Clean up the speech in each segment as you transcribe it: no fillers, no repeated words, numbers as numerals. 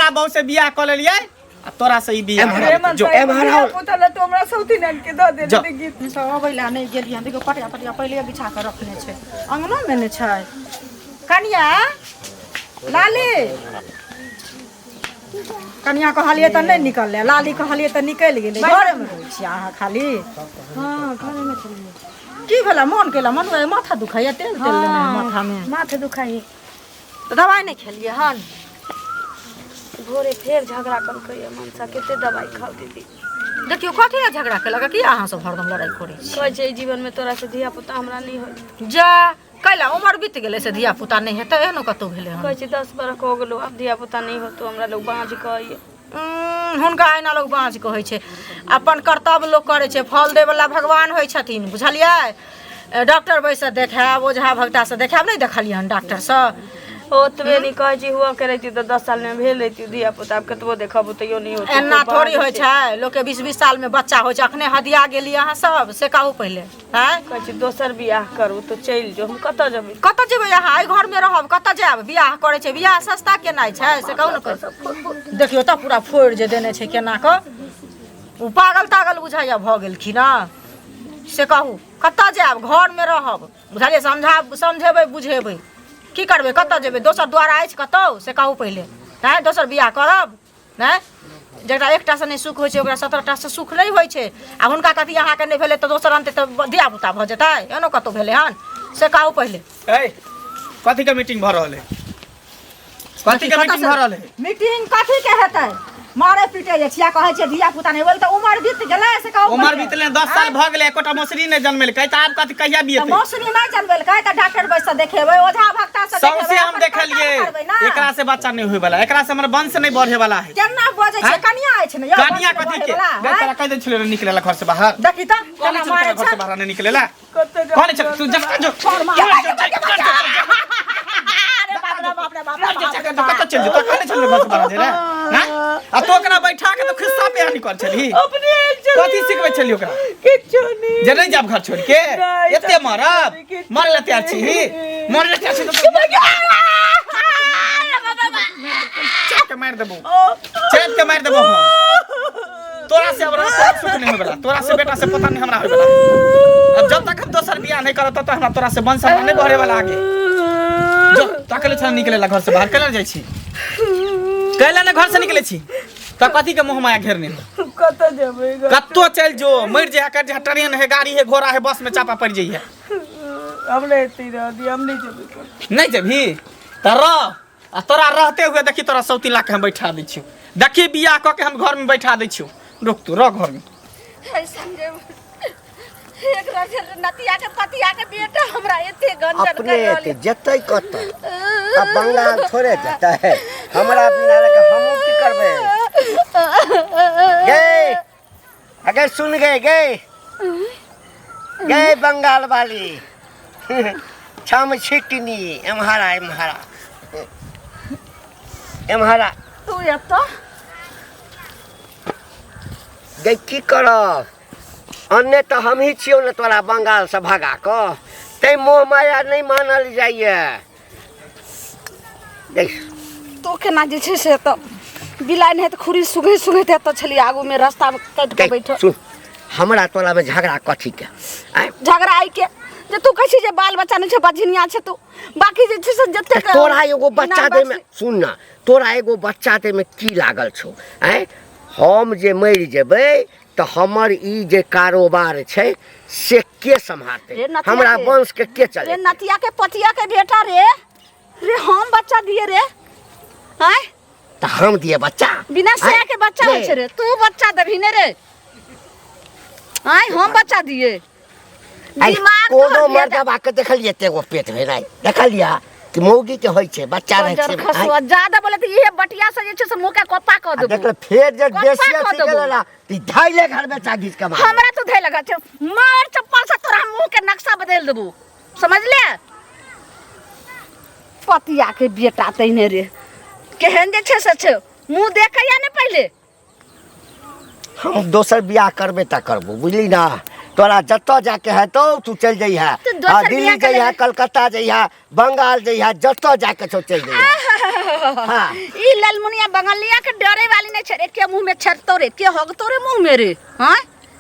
दोसरा बहू से बियाह कऽ लेलियै आ तोरा से ई बियाह एम्हर करा आउ, लेतै। जो एम्हर आउ। पुता ला तो हमरा सौती आनि के दऽ देने जो। गीत सब अबै लए नहि गेलियै हन। देखियौ पटिया तटिया पहिले बिछा कऽ रखने छै अङ्गनोमे ने छै। कनिया लाली कनिया कहलियै तऽ नहि निकललै, लाली कहलियै तऽ निकलि गेलै। घरेमे रहै छियै अहाँ खाली? हँ, घरेमे छलियै। की भेलै? मोन केला मन माथा दुखाइया? तेल तेल लेने है माथामे? माथ दुखाइए। तऽ दवाइ नहि खेलियै हन? भोरे फेर झगड़ा केलकै मनसा, कते दवाइ खाउ दीदी। देखियौ कथी लए झगड़ा केलक? की अहाँ सब हरदम लड़ाइ करै छी? कहै छै जीवनमे तोरा से धिया पुता हमरा नहि होय। जा, कैला उमर बीत गेलै से धिया पुता नहि हेतै? एहनो कतहु भेलै हन? कहै छै 10 बरख हो गेलो, आब धिया पुता नहि होतो, हमरा लोग बाँझ कहैए। हुनका एना लोक बाँझ कहै छै। अपन कर्तव्य लोक करै छै, फल दैवला भगवान होइ छथिन, बुझलियै? डॉक्टर वैद्यसँ देखायब, ओझा भगतासँ देखायब। नहि देखलियै हन डॉक्टरसँ? ओतबे नहि कहै छी, हुआ के रहिती तऽ 10 सालमे भेल रहिती धिया पुता, आब कतबो देखब तैयो नहि होतै। एना थोड़ी होइ छै, लोकके 20-20 सालमे बच्चा होइ छै। अखने हदिया गेलियै अहाँ सब, से कहू पहिले। आँय, कहै छी दोसर बियाह करू तऽ चलि जो। हम कतऽ जेबै? कतऽ जेबै अहाँ? एहि घरमे रहब, कतऽ जायब? बियाह करै छै, बियाह सस्ता केनाइ छै से कहू ने? देखियौ तऽ पूरा फोड़ि जे देने छै केना कऽ। ओ पागल तागल बुझाइया भऽ गेलखिन हँ, से कहू? कतऽ जायब? घरमे रहब, बुझलियै? समझा समझेबै, बुझेबै, की करबै? कतऽ जेबै? दोसर द्वारा अछि कतहु से कहू पहिले? आँय, दोसर बियाह करब? नहि, जकरा एकटासँ नहि सुख होइ छै ओकरा 17टासँ सुख नहि होइ छै। आ हुनका कथी अहाँके नहि भेलै तऽ दोसर अनतै तऽ धिया पुता भऽ जेतै? एहनो कतहु भेलै हन से कहू पहिले? ए, कथी के मीटिंग भऽ रहल है? कथी के मीटिंग भऽ रहल है? मीटिंग कथी के हेतै? मारे पीटे जे छिया, कहै छियै धिया पुता नहि भेल तऽ उमर बीत गेलै से कहू उमर पहिले? बीतले, 10 साल भऽ गेलै, एकोटा मौसरी नहि जन्मेलकै, तऽ आब कथी कहिया तऽ बियेतै? मौसरी नहि जनबेलकै तऽ डॉक्टर वैद्य से देखेबै, ओझा भक्ता से सौंसे देखेबै, हम अपन देखलियै कर्तव्य करबै ने। एकरा से बच्चा नहि होय वाला, एकरा से हमर वंश नहि बढ़े वाला है। केना बजै छै? हैं? कनिया अछि ने यौ, कनिया वंश कथी के बढ़ैवला, गै, हैं? तोरा कहि दै छलियै निकले ला घर से बाहर। देखी तऽ कहने केना छलियै मारै तोरा घर से छै। बाहर नहि निकले ला, कहने छलियै। तू जा जो, जो, जो, जो, अरे बाप रे बाप रे बाप रे बाप रे बाप। कतऽ चलि जेतौ? कहने छलियै घर से बाहर जे रे हैं? आ तू ओकरा बैठा के तो खिस्सा पे निकल छलही? अपने आयल छलियै। कथी सिखबै छलियै ओकरा? किछो नहि। जे नहि जायब घर छोड़ के? नहि, एते मरब, किछो मरे ला तैयार छी, मरे ला तैयार छी तऽ चाप के मारि देबो, चाप के मारि देबो हम तोरा से। अब रह सुख नहीं होय वाला तोरा से, बेटा से पता नहीं हमरा होय वाला। अब जब तक हम दोसर बियाह नहीं करब तब तक हमरा तोरा से वंश हमरा नहीं बढ़े वाला। आगे जो ताकले छल निकले ला घर से बाहर। कैला जाइ छी? कैला ने घर से निकले छी? तऽ कथी के मोह माया घेरने? कतऽ जेबै? कत्तो चलि जो, मरि जाए कर जे ट्रेन है, गाड़ी है, घोड़ा है, बस में चापा पड़ जाइए। हमरा एते रह दिअ, हम नहि जेबै कतौ। नहीं जेबही तऽ रह, आ तोरा रहते हुए देखी तोरा सौती ला के हम बैठा दै छियौ। देखी, बियाह कऽ के हम घर में बैठा दै छियौ। रुक तू, रह घर में। संजय, एकरा जे नतिया के पतिया के बेटा हमरा एते गंजन अपने कर रहल एते जेतै कतऽ? आ बंगाल थोड़े जेतै हमरा बिना लके? हमहूँ की करबै गे? अगर सुन गए गे गे बंगाल वाली छम छिटनी, एम्हरा एम्हरा एम्हरा। तू एतऽ गे, की करब? अन्ने तऽ हमही छियौ ने तोरा बंगालसँ भगा कऽ, तैं मोह माया नहि मानल जाइए। देख, तो केना जे छै से तऽ बिलाइ नहि तऽ खुरी सुघै सुघैत एतऽ छलियै आगूमे रास्ता काटि कऽ देख, बैठल। सुन, हमरा तोरामे झगड़ा कथीके? आँय? झगड़ा आइ के जे तू कहै छी जे बाल बच्चा नहि छै, बझनिया छै तू, बाकी जे छै से जतेक तऽ तोरा एगो बच्चा इनाम दैमे, सुन ने, तोरा एगो बच्चा दैमे की लागल छौ? आँय, हम जे मरि जेबै तऽ हमर ई जे कारोबार छै से के सम्हारतै? रे नतिया हमरा के। वंश के के रे चलेतै? नतिया के पतिया के बेटा रे, रे हम बच्चा दिए रे? आँय, तऽ हम दिए बच्चा? बिना आँय? सया के बच्चा होइ छै रे? तू बच्चा देबही ने रे? आँय, हम बच्चा दिए? आइ दिमाग कोनो तोहर भेटा- मर्दबा के देखलियै एते गो पेट भेनाइ? देखलियै कि मौगी के होइ छै बच्चा रहै छै? कंजर खसुआ, ज्यादा बोले तऽ इहे बटिया से जे छै से मुँह के कप्पा कऽ आ देबो। देखल फेर जे कप्पा बेसी कऽ अथी देबो। गेलै ना तऽ धैले घर बेचा घीच के मारबै। हमरा तू धै लगा छै, मार चप्पल से तोरा मुँह के नक्शा बदलि देबो, समझले? पतिया के बेटा तैने रे, केहन जे छै से छै, मुँह देखैया ने पहिले। हम दोसर बियाह करबे तऽ करबो, बुझली ना? तोरा जतऽ जाके हेतौ तू चलि जइहे। तऽ दोसर हँ, दिल्ली बियाह जइहे, करबै? कलकत्ता जइहे, बंगाल जइहे, जतऽ जाके छौ चलि जइहे। हाँ। ई ललमुनिया बंगलिया के डरे वाली नहीं छै रे के मुंह में छेड़तो रे के हगतो रे मुंह में रे हां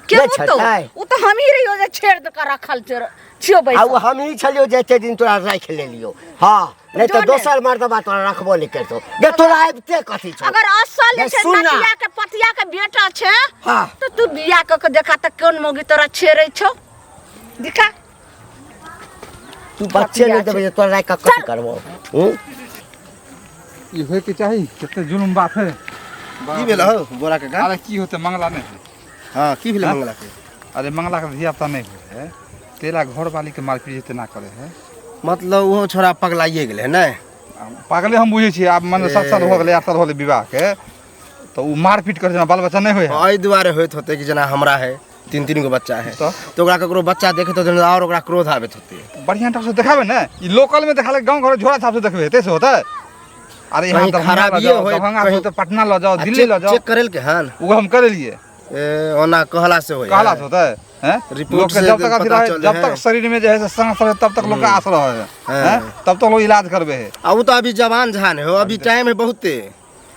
के नहीं मुतो छेड़तै। उ तो हम ही रहियो जे छेड़ दे के रखल छै छियो आ बैस ओ हम ही छलियो जे एते दिन तोरा राखि लेलियो हँ नहीं तऽ जो ने। दोसर मर्दबा तोरा रखबो नहि करतौ गे तोरा आबिते कथी छौ अगर असल जे गे छै सुन ना। नतिया के पतिया के बेटा छै हाँ। तो तू बियाह क के देखा त कोन मोगी तोरा छेड़ै छौ दिखा तू बच्चे नहि देबै जे तोरा राखि कऽ कथी करबो हूँ ई होइके चाही कते जुलुम बात है की भेल हौ बोरा काका अरे की होते मंगला नहीं है हाँ की भेल हाँ? मंगला के अरे मंगला के धिया पुता नहीं हुए है तेला घर वाली के मारपीट जेते ना करे है मतलब ओहो छोरा पगलाइए गेलै ने आ पागले हम बुझै छियै आब माने 7 साल हो गेलै 8 साल हो गेलै विवाह के तऽ ओ मारपीट करे जेना बाल बच्चा नहीं होय है एहि दुआरे होइत होतै कि जेना हमरा है तीन तीन गो बच्चा है तऽ? तऽ ओकरा ककरो बच्चा देखैत होतै तऽ आओर ओकरा क्रोध आबैत होतै बढ़िया ढंग से देखाबे ने ई लोकल में देखा गांव घर झोरा छाप से देखबे हेतै से होतै अरे यहाँ कहीं दरभंगा लऽ खराबिये जाओ होय, दरभंगा से कहीं- होतै पटना लऽ जाओ आ दिल्ली चेक लऽ जाओ चेक करेल के हन ओ हम करेलिए ए, ओना कहला से होय कहला से होतै हैं रिपोर्ट लोग के से जब तक अथी पता रहे चले जब है। तक शरीर में जे है से सांस रहे तब तक लोग के आस रहे है हाँ। हैं? तब तक लोग इलाज करबे है आ ओ तऽ अभी जवान झान है अभी टाइम है बहुते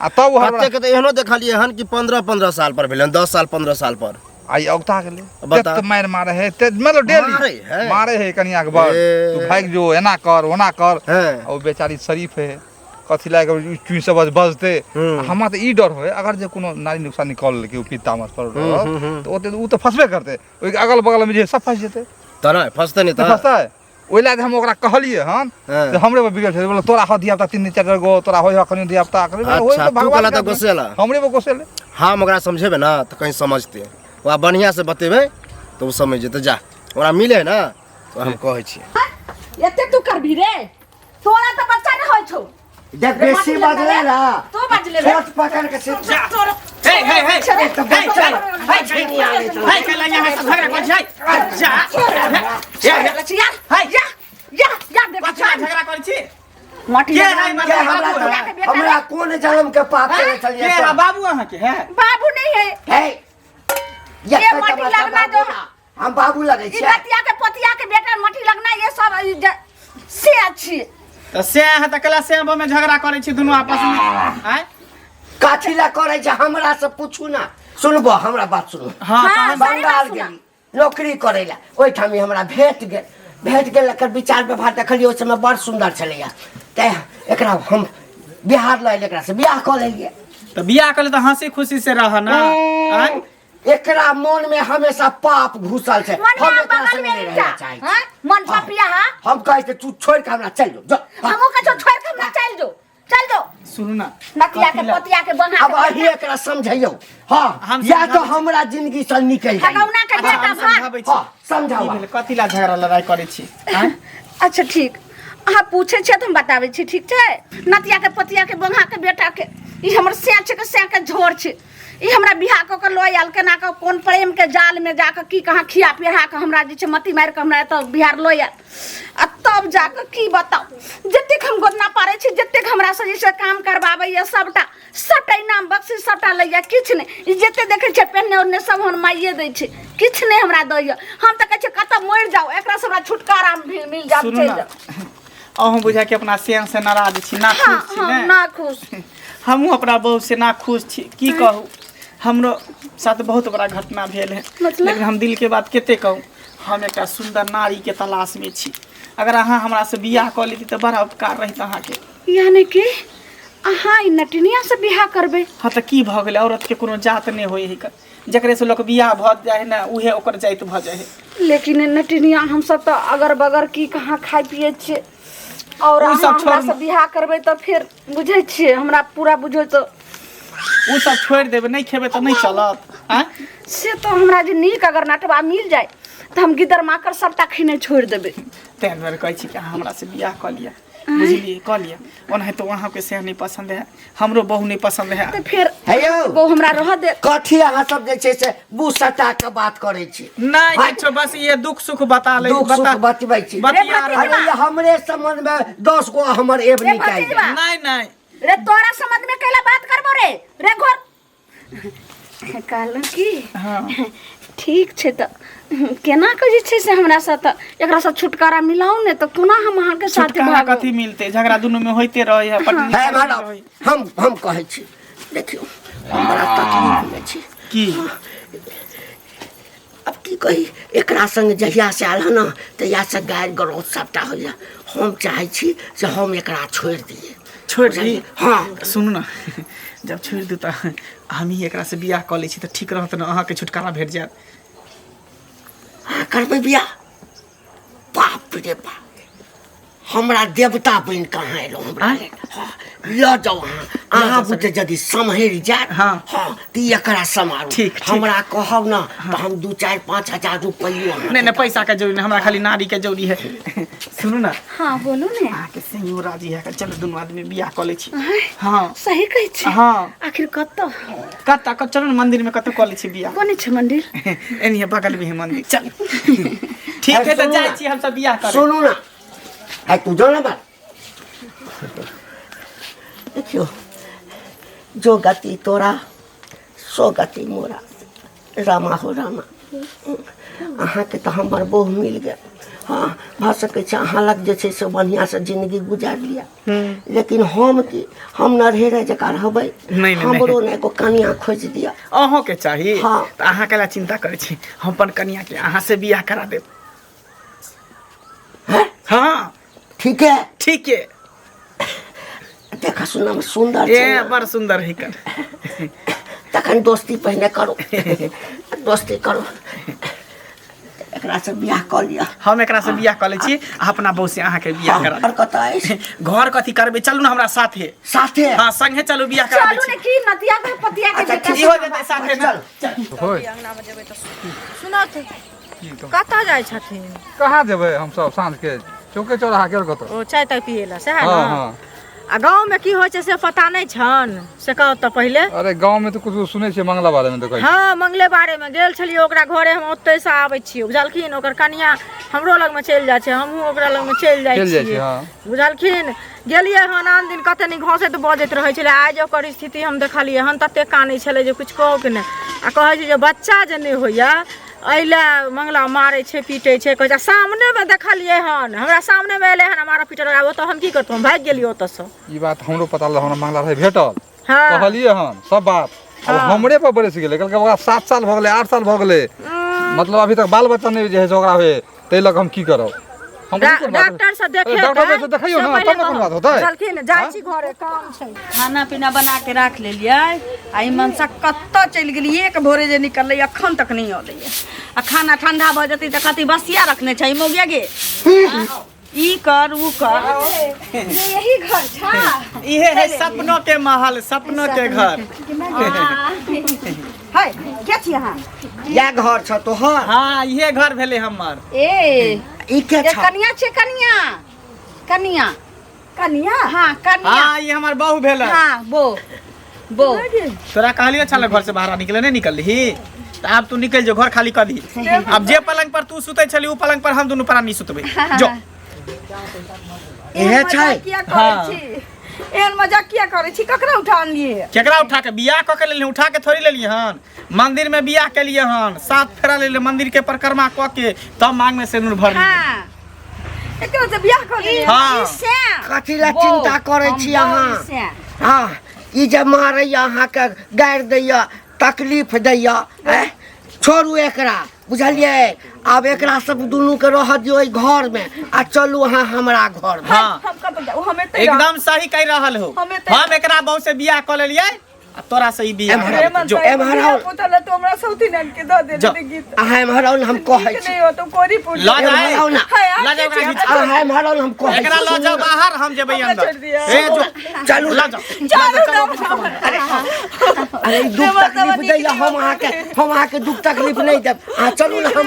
आ तब ओ हड़बड़ा कते के तऽ एहनो देखलियै हन कि 15 15 साल पर भेलै हन 10 साल 15 साल पर आई औगता गेलै बता। तेत मारि मारे है ते मतलब डेली मारे है। मारे है कनिया के बड़ ए। तू भागि जो एना कर ओना कर हैं। आ ओ बेचारी शरीफ है कथी लाग चुई सब बजते हम्म। हमरा तऽ ई डर होय अगर जे कोनो नारी नुकसान निकल लेलकै ओ पित्ता मत पर तऽ ओते ओ तऽ फंसबे करतै ओहिके अगल बगल में जे सब फंसि जेतै तऽ नहि फसतै नहि तऽ तऽ फंसतै ओहि लए हम ओकरा कहलियै हन हाँ। से हमरे पर बिगड़ छै बोले तोरा हो धिया पुता तीन चारि गो तोरा होय अखन धिया पुता अखन होय अच्छा, तऽ तू कहला तऽ के गोसेला। हमरे पर गोसेले हम ओकरा समझेबै ने तऽ कहीं समझतै ओकरा बढ़िआँसँ बतेबै तऽ ओ समझि जेतै जा ओकरा मिले है ने तऽ हम कहै छियै एते तू करबी रे तोरा तऽ बच्चा नहि होइ छौ देख बेसी बजले ना तू बजले रे छोट पकड़ के से हे हे हे छेरे, तऽ बच्चा हे हे चल यहाँ से झगड़ा कर छै जा या या या या देख कथी झगड़ा करै छी मटी के है के हमरा बाबू है हमरा कोन जन्म के पाप केने के छलियै है बाबू अहाँ के है बाबू नहीं है हे ये ये मटी लगना जो हम बाबू लगै ई छियै नतिया के पतिया के बेटा मटी लगना ये सब ई से अच्छी तऽ से अहाँ तऽ कला से में झगड़ा करै छी दुनू आपस में आँय कथी लए करै छै हमरा से पूछू ना सुनबो हमरा बात सुनू हाँ हाँ, तहन सारी बात बंगाल सुना। गेली नौकरी करै लए ओहिठाम ई हमरा भेट गेल भेट गेल एकर विचार व्यवहार देखलियै ओहि समय बड़ सुन्दर छलैया तैं एकरा हम बिहार लऽ एलियै एकरा से बियाह कऽ लेलियै तऽ बियाह कऽ ले तऽ हंसी खुशी से रह ना आँय एकरा मन में हमेशा पाप घुसल छै मन हम में एकरा बगल संगे में नहि रहै ईटा लए चाहै छी हां मन पपिया हां हम कहै छी तू छोड़ि के हमरा चलि जो जो हमहू कहै छौ छोड़ के हमरा चल जो चल जो सुनू ना नतिया के कथी लए? पतिया के बंहा अब अही एकरा समझैयौ हाँ हम या तो समझाबै छी। हमरा जिंदगी से निकलि जाइ ठगौना के अच्छा, बेटा हम भाग समझाबै छी हाँ समझाउ की भेलै कथी लए झगड़ा लड़ाइ करै छी आँय अच्छा ठीक अहाँ पूछै छियै तऽ हम बताबै छी ठीक छै नतिया के पतिया के बंहा के बेटा के ई हमर सैं छै के सैं के झोर छै ई हमरा बियाह कऽ के लऽ आयल केना कऽ कोन प्रेम के जाल में जाकऽ की कहाँ खिया पिया कऽ हमरा जे छै मती मारि कऽ हमरा एतऽ बिहार लऽ आयल आ तब जाकऽ की बताउ जतेक हम गोदना पारै छी जतेक हमरा से जे छै काम करबाबैया सबटा सबटा इनाम बख्शिश सबटा लैया किछु नहि ई जते देखै छियै पेन्हने ओढ़ने सब हमर माइए दै छै किछु नहि हमरा दैया हम तऽ कहै छियै कतऽ मरि जाउ एकरा से हमरा छुटकारा मिल मिल जायत सुनू चलि ना जाउ अहूँ बुझा कि अपना सेन से नाराज छी ना हाँ खुश छी हाँ ने ना खुश हमहूँ अपना बहू से ना खुश छी की कहू हमरो साथ बहुत बड़ा घटना भेल है मतलब? लेकिन हम दिल के बात कते कहू हम एकटा सुंदर नारी के तलाश में छी अगर अहाँ हमरा से बियाह कऽ लेती तऽ बड़ा उपकार रहित अहाँके यानी कि अहाँ ई नटिनिया से बियाह करबै हाँ तऽ की भऽ गेलै औरत के कोनो जात नहि होइ है जकरे से लोक बियाह भऽ जाइ है ने उहे ओकर जाति भऽ जाइ है लेकिन नटिनिया हमसब तऽ अगर बगर की कहाँ खाइ पियै छियै और ओ अहाँ सब हमरा छोड़- से बियाह करबै तऽ फेर बुझै छियै हमरा पूरा बुझै तऽ ओ सब छोड़ि देबै नहि खेबै तऽ नहि चलत आँय से तऽ हमरा जे नीक अगर नटवा मिल जाय तऽ हम गिदर माकर सबटा खेनाइ छोड़ि देबै ताहि दुआरे कहै छी कि अहाँ हमरा से बियाह कऽ लिअ बुझलियै कऽ लिअ ओनाहितो अहाँके सएह नहि पसन्द है हमरो बहु नहि पसन्द है तऽ फेर हे यौ बहु हमरा रहऽ दे कथी अहाँ सब जे छै से मुँह सटा के बात करै छी नहि किछो बस ये दुख सुख बता ले दुख सुख बतबै छी बतिया रे रहल अरे ये हमरे संबंध में 10 गो हमर एब रे निकालि भतीजबा। देत। नहि नहि रे तोरा समझ में कैला बात करबो रे रे घर कहलहुँ की हाँ। ठीक ठीक छै तऽ केना के जे छै से हमरा से तऽ एकरा से छुटकारा मिलाउ ने तऽ कोना हम अहाँके साथे छुटकारा भागब कथी मिलते झगड़ा दुनू में होइते रहे है पटनी है मैडम हम कहै छी देखियौ हम बड़ा तकलीफमे छी की अब की कही एकरा संग जहिया से आयल हन ने तहिया से गारि गलौज सबटा होइया हम चाहै छी जे हम एकरा छोड़ि दियै छोड़ि दी हँ सुनू ने जब छोड़ि दू तऽ हम ही एकरा से बियाह कऽ लै छी तऽ ठीक रहत ने अहाँके छुटकारा भेट जायत अहाँ करबै बियाह बाप रे बाप हमरा देवता बनि कऽ अहाँ एलहुँ हमरा आँय? लेल। हँ, लऽ जाउ अहाँ अहाँ बुते यदि सम्हरि जायत हाँ। हँ तऽ ई एकरा सम्हारू ठीक, ठीक। हमरा कहब ने तऽ हम 2, 4, 5 हजार रुपैयो अहाँके नहीं नहीं पैसा के जरूरी नहीं हमरा खाली नारी के जरूरी है सुनू ना हाँ बोलू ने अहाँके संयो राजी है चलू दुनू आदमी बियाह कऽ लै छी हाँ सही कहै छी हाँ आखिर कतऽ कतऽ कतऽ चलू ने मंदिर में कतऽ कऽ लै छी बियाह कोन छै मंदिर एनिहे बगल में है मंदिर चल ठीक है तऽ सुनू जाइ ना। छी हम सब बियाह करे सुनू ना है तू जो ना बात देखियो जो गति तोरा सो गति मोरा रामा हो रामा अहाँके तऽ हमर बहु मिल गेल हँ भऽ सकै छै अहाँ लग जे छै से बढ़िआँसँ जिन्दगी गुजारि लिअ लेकिन हम की हम नरहेरे जकाँ रहबै नहि, नहि। हमरो ने एगो कनिया खोजि दिअ अहूँके चाही हाँ। तऽ अहाँ कैला चिंता करै छी हम अपन कनियाके अहाँ से बियाह करा देब हाँ ठीक है ठीक है देखा सुनना में सुंदर ए छै ने। बड़ सुंदर है कर तखन दोस्ती पहिने करू दोस्ती करू एकरा से बियाह कऽ लिअ हम एकरा से बियाह कऽ लै छी आ अपना बहू से अहाँके बियाह करा घर कतऽ अछि घर कथी करबै चलू ने हमरा साथे साथे हाँ संगे चलू बियाह करा चलू ने की नतिया के पतिया के अच्छा, बेटा ई हो जेतै साथे ने चल होय अंगना में जेबै तऽ सुनत कतऽ जाइ छथिन कहाँ जेबै हमसब साँझ के चौके चौराहा गेल कतऽ ओ चाय ताय पियै लए सएह हाँ ने हाँ आ गाँवमे की होइ छै से पता नहि छनि से कहू तऽ पहिले अरे गाँव में तऽ कुछ सुनै छियै मंगला बारे में तऽ कहै हँ मंगले बारेमे गेल छलियै ओकरा घरे हम ओतहिसँ आबै छियै बुझलखिन ओकर कनिया हमरो लगमे चलि जाइ छै हमहूँ ओकरा लगमे चलि जाइ चलि जाइ छियै छियै हाँ बुझलखिन गेलियै हन आन दिन कते नीक हँसैत बजैत रहै छलै आइ जे ओकर स्थिति हम देखलियै हन तते कानै छलै जे किछु कहू के नहि आ कहै छै जे बच्चा जे नहि होइए एहि लए मंगला मारै छै पीटै छै कहै छै सामनेमे देखलियै हन हमरा सामनेमे एलै हन मारऽ पीटऽ आब ओतऽ हम की करतहुँ हम भागि गेलियै ओतऽसँ ई बात हमरो पता लगल हमरा मंगला रहै भेटल हँ कहलियै हन सब बात अब हमरे पर बरसि गेलै कहलकै ओकरा 7 साल भऽ गेलै 8 साल भऽ गेलै मतलब अभी तक बाल बच्चा नहि जे है से ओकरा होय ताहि लऽ कऽ हम की करब हम कहलियै, कोन बात? डॉक्टर से अरे देखेतै डॉक्टर से देखैयौ से ने पहिले तब ने कोनो बात कहब। होतै बुझलखिन जाइ छी घरे काम छै खाना पीना बना के राख लेलियै आ ई मनसा कतऽ चलि गेली एक भोरे जे निकललै अखन तक नहि अलैया आ खाना ठंडा भऽ जेतै तऽ कथी बसिया रखने छै मौगिया गे ई कर ऊ कर यही घर छा इहे है सपनों के महल सपनों के घर है के छी अहाँ इएह घर छ तोहर हाँ इहे घर भेलै हमर ए ई के ये छ कनिया छै कनिया कनिया कनिया हाँ कनिया हाँ ई हमर बहू भेलै हाँ बो बो तोरा कहलियो छल घर से बाहर निकले नहीं निकलही तऽ आब तू निकलि जो घर खाली कऽ दही आब जे पलंग पर तू सुतै छली ओ पलंग पर हम दुनू प्राणी सुतबै जो इहे छै किया करै छी एहन मजाक किया करै छी ककरा उठा अनलियै केकरा उठा के बियाह कऽ के लेलियै उठा के थोड़ी लेलियै हन मंदिर में बियाह केलियै हन सात फेरा लेलियै मंदिर के परिक्रमा कऽ के तब मांग में सिन्दूर भरलियै हाँ एकरा से बियाह कऽ लेलियै हाँ ई श्याम कथी लए चिंता करै छी अहाँ श्याम हँ ई जे मारैया अहाँके गारि दैया तकलीफ दैया ऐं छोड़ू एकरा बुझलियै आब एकरा सब दुनू के रहऽ दियौ एहि घर में आ चलू अहाँ हमरा घर में हाँ हम कतऽ जाउ हम एतै रहब। एकदम सही कहि रहल हो हम एतै- हम एकरा बहू से बियाह कऽ लेलियै आ तोरा से ई बियाह एम्हर करा हे मन जो एम्हर आउ। पुतल तो हमरा सौती नन के दऽ दे जो। गीत अहाँ एम्हर आउ ने हम कहै ठीक छी नहीं हो तो कोरी पुर लऽ जा एम्हर आउ ने हाय, लऽ जा ओकरा घीच अहाँ एम्हर आउ ने हम कहै एकरा छी लऽ जाओ बाहर हम जेबै हमरा अंदर छोड़ि दिअ। ए जो चलू लऽ जाओ लऽ जाओ चलो अरे ई दुख तकलीफ दैया हम अहाँके दुख तकलीफ नहि देब अहाँ चलू ने हम